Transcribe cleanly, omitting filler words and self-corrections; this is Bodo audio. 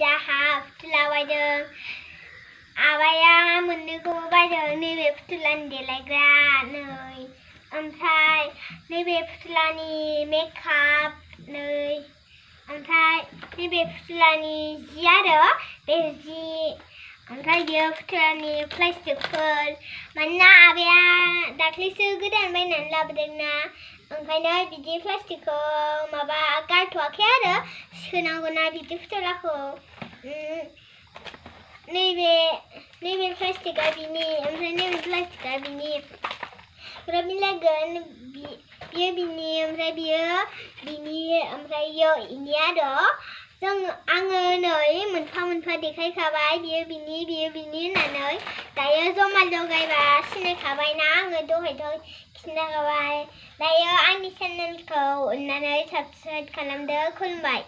जाहा फुथुला बायदों आबाया मोननैखौबो बायदों नैबे फुथुलानि देलायग्रा नै ओमफ्राय नैबे फुथुलानि मेकआप नै ओमफ्राय नैबे फुथुलानि जि आरो बे जि ओमफ्राय बियो फुथुलानि प्लास्टिकफोर मानोना आबाया दाख्लैसो गोदान बायनानै लाबोदोंना ओंखायनो बिदि प्लास्टिकखौ माबा गारथ'वाखै आरो सोनांगौना बिदि फुथुलाखौ नैबे प्लास्टिकआ बिनि ओमफ्राय नैबे प्लास्टिकआ बिनि ओमफ्राय मिलायगोन बियो बिनि ओमफ्राय बियो बिनि ओमफ्राय इनि आरो आङो नै मोनफा मोनफा देखायखाबाय बियो बिनि होननानै दायो जमा लगायबा सिनायखाबायना आङो दहायथ' खिन्थाखाबाय दायो आंनि चेनेलखौ अननानै साबस्क्राइब खालामदो खुलुमबाय।